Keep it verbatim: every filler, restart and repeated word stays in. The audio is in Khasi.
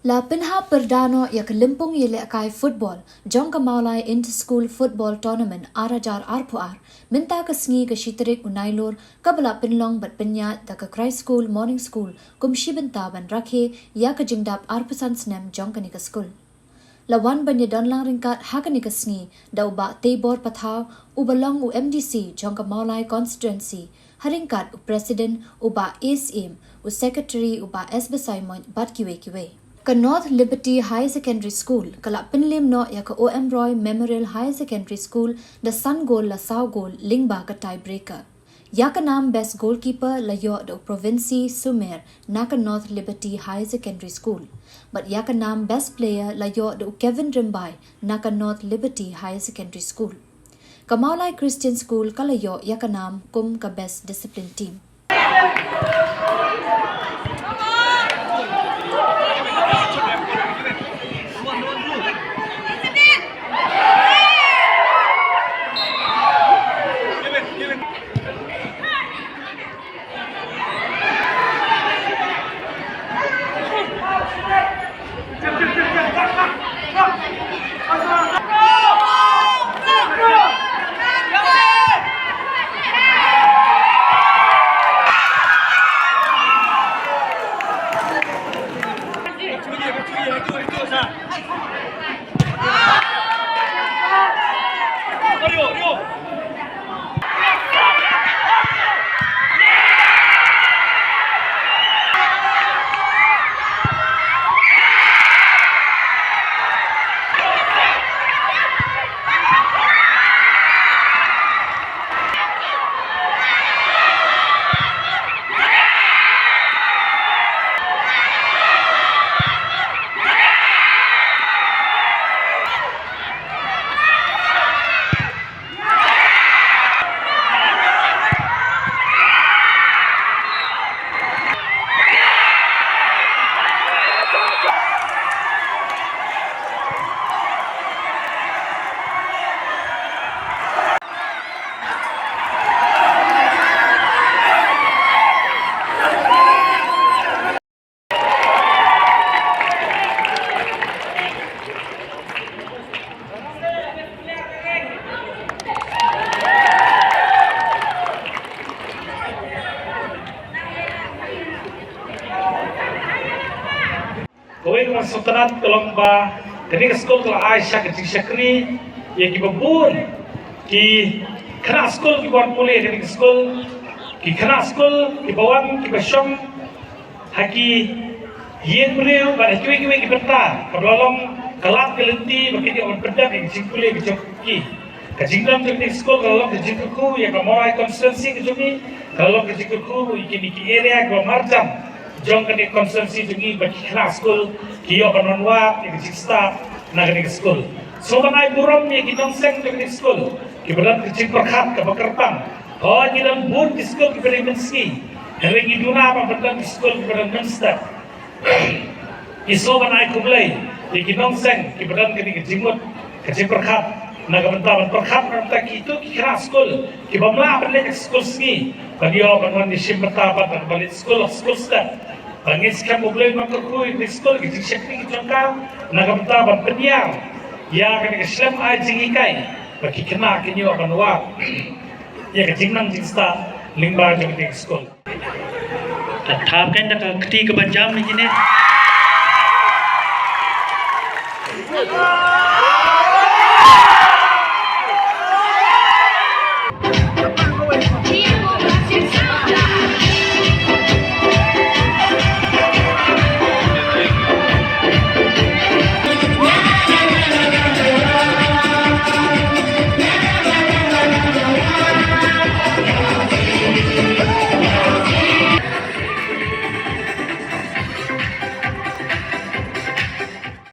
La pynhap pyrda noh ïa ka lympung ïalehkai football jong ka Mawlai Inter School Football Tournament ar hajar arphew ar mynta ka sngi ka shi tarik u Nailur, kaba la pynlong bad pynïaid da ka Christ School Morning School kum shi bynta ban rakhe ïa ka jingdap arphew san snem jong kane ka skul. La wan ban ïadon lang ryngkat ha kane ka sngi da u Bah Teibor Pathaw, uba long u M D C jong ka Mawlai Constituency, ha ryngkat u President u Bah A Syiem, u Secretary u Bah S Basaiawmoit bad kiwei kiwei. Ka North Liberty Higher Secondary School ka la pynliem noh ïa ka O M Roy Memorial Higher Secondary School da san gol la saw gol lyngba ka tie breaker. Ïa ka nam Best Goalkeeper la ïoh da u Province Sumer na ka North Liberty Higher Secondary School. Bad ïa ka nam Best Player la ïoh da u Kevin Rymbai na ka North Liberty Higher Secondary School. Ka Mawlai Christian School ka la ïoh ïa ka nam kum ka Best Discipline Team. Kawei ka sngewtynnat ka long ba kane ka skul ka la ai sha ka jingshakri ïa kiba bun ki khynnah skul kiba wan pule ha kane ka skul, ki khynnah skul kiba wan kiba shong ha ki ïing briew bad ha kiwei kiwei ki bynta, kaba la long ka lad ka lynti ba kin ïoh ban pyndep ïa ka jingpule ka jong ki. Ka jingdon jong kane ka skul ka la long ka jingkyrkhu ïa ka Mawlai constituency ka jong ngi, ka la long ka jingkyrkhu ïa kine ki area kiba marjan jong kane ka constituency jong ngi ba ki khynnah skul ki ïoh ban wanrah ïa ka jingstad na kane ka skul. Sngewbha ban ai burom ïa ki nongseng jong kane ka skul kiba don ka jingpyrkhat kaba kyrpang. Hooid, ngi don bun ki skul kiba dei mynsngi, hynrei ngi duna ba ban don ki skul kiba don mynstep. Ngi sngewbha ban ai khublei ïa ki nongseng kiba don kane ka jingmut ka jingpyrkhat na ka bynta ban pyrkhat na ka bynta kito ki khynnah skul kiba ym lah ban leit skul sngi ban ïoh ban wan ïashim bynta bad ban leit skul ha skul step. Ba ngin skhem U Blei un kyrkhu ïa kane ka skul, ka jingshakri ka jong ka, na ka bynta ban pynïar ïa kane ka shlem ai jinghikai ba ki khynnah kin ïoh ban wad ïa ka jingnang jingstad lyngba jong kane ka skul. Te thap kein da ka kti kaba jam ïa kine.